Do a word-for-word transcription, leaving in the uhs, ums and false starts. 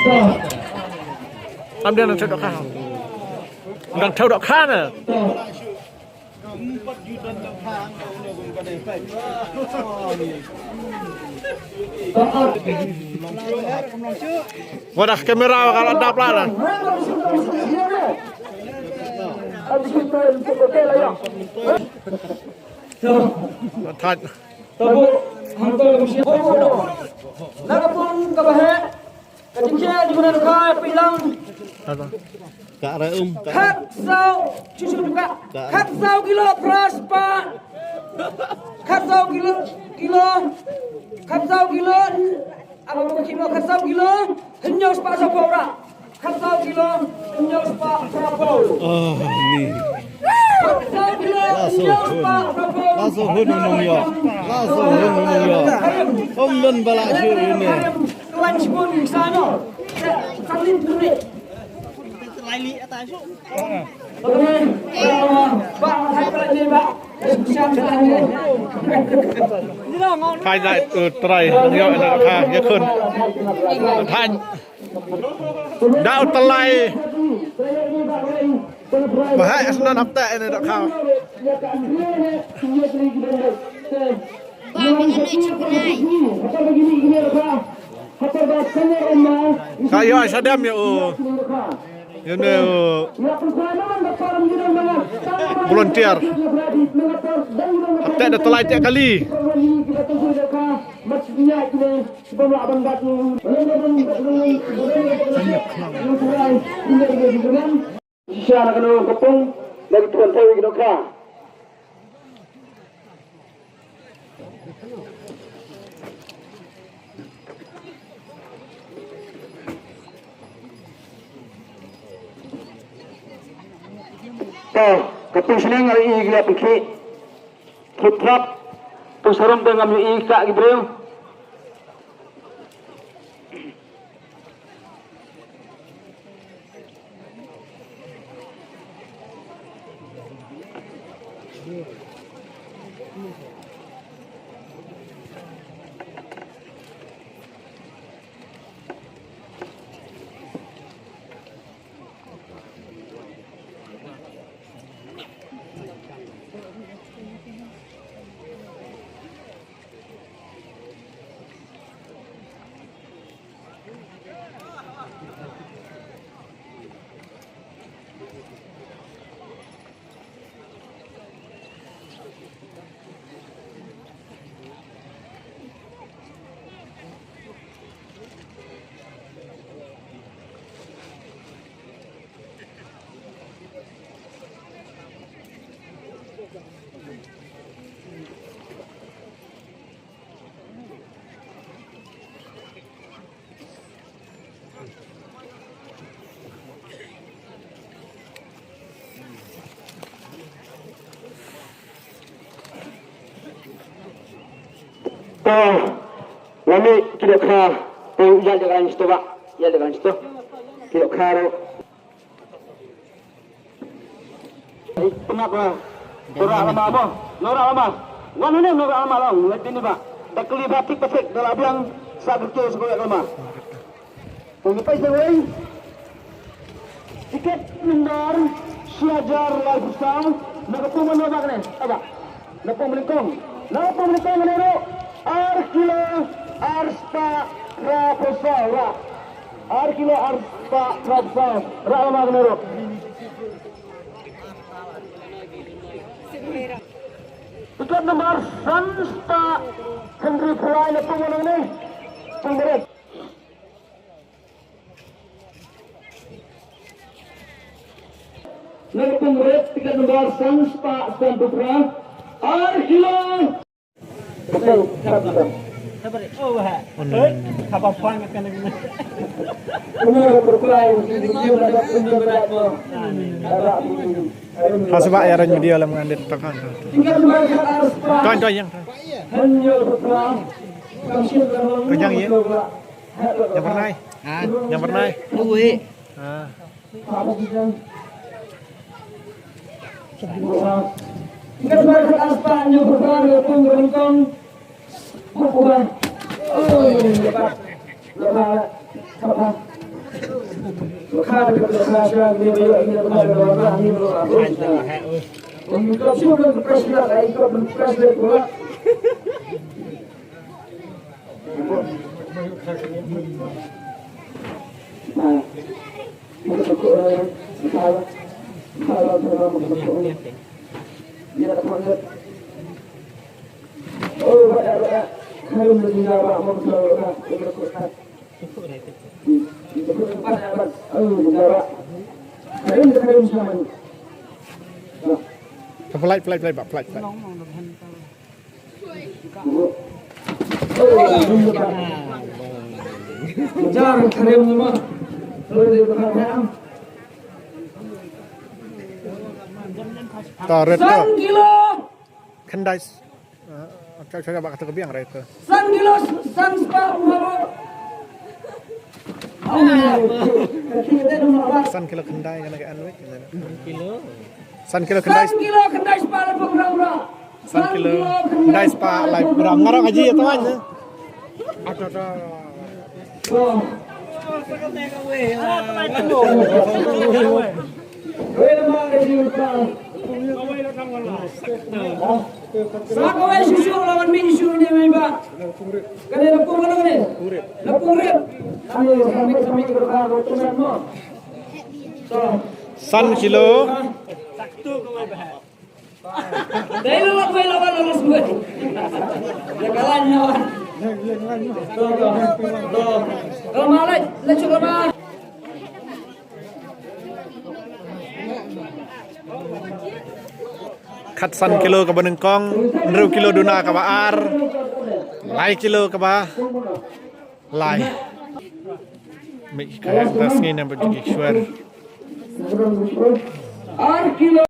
Am dang thew dohkha. Dang thew dohkha na. Wada kamera wa ka la dap la na. Thait. Tabu, hangto ka mshin. Na ka pung ka ba heh, ka jingkhia jingmane ka pynlang. Ka re um, ka. Khatsaw, shu shu ka. Khatsaw kilo phra spah. Khatsaw kilo, kilo. Khatsaw kilo. Aba ba kilo, khatsaw kilo. Hynñiew spah saphew ra. Khatsaw kilo, hynñiew spah saphew. Oh, ni. Khatsaw kilo, hynñiew spah saphew. La so hun nong yo. La so hun nong yo. Om don bala shu ni. Tuan shibun sano. Sanin tuni. Phai dai, eh, trai, nang yo, nang ka, ya khun. Than. Dau telai. Bahai asnan hapta ini dak kau. Ka ïoh ai sadam ïa u. Ïa une u volunteer. Hapta da telai tiap kali. Shisha na kano ka pung na ki tuan thawi ki dohkha. Te ka pung shnong nga ïohi ki la pynkhih. Khit khap. Pung sarum te ngam ïohi ka ki briew. To, nga mih ki dohkha, to ïa ka ngan shuwa, ïa ka ngan shuwa. Ki dohkha ruh. Pynap ba. Nora lama ba. Nora lama. Wan ne nora lama long. Ngai tini ba. Da kali ba tik pasik da la biang sa ke ke sekolah lama. Kong pai sewei. Tiket nomor shi hajar laiphew saw. Na ka pung mano ba kane. Aba. Na pung melingkong. Na pung melingkong ne ro. Ar kilo ar spah laiphew saw. Ra. Ar kilo ar spah laiphew saw. Ra lama kane ro. Tiket nomor san spah hynriewphew lai na pung mano ne. Pung meret. Na ka pung meret tiket nomor san spah sanphew phra. Ar kilo. Ha sbah ïa ran media lam ngan dit takhan. Tiket nomor ar spah. Ton ton yang. Hynñiewphew phra. Ka jang ïa. Yang pernah. Ha? Yang pernah. Ui. Ha. Flight, flight, flight, bah, flight, flight. Jar kharim ma. Ta red ka. San kilo. Khyndai. Ah, ka, ka, ka, ka, ka biang red ka. San kilo, san spah, umaro. San kilo khyndai, kane ka anwit. San kilo khyndai. San kilo khyndai spah, laiphew gram. San kilo khyndai spah, laiphew gram. Nga ruh nga ji ïa tawai ne. Sa kawei shuh shuh la wan mih shuh ne, mei ba. Kane la pung kane, kane la pung rit. Kane sa mih, sa mih ka ruh ka ruh tu mo. San kilo. Dei lo la kawei la wan la sngewbha. Ya ka lain la wan. Ka la ma leit, leit shuh la ma. Khatsan kilo kaba nyngkong, hynriew kilo duna kaba ar, lai kilo kaba lai. Mih ka heh ta sngi namar jingshwer. Ar kilo.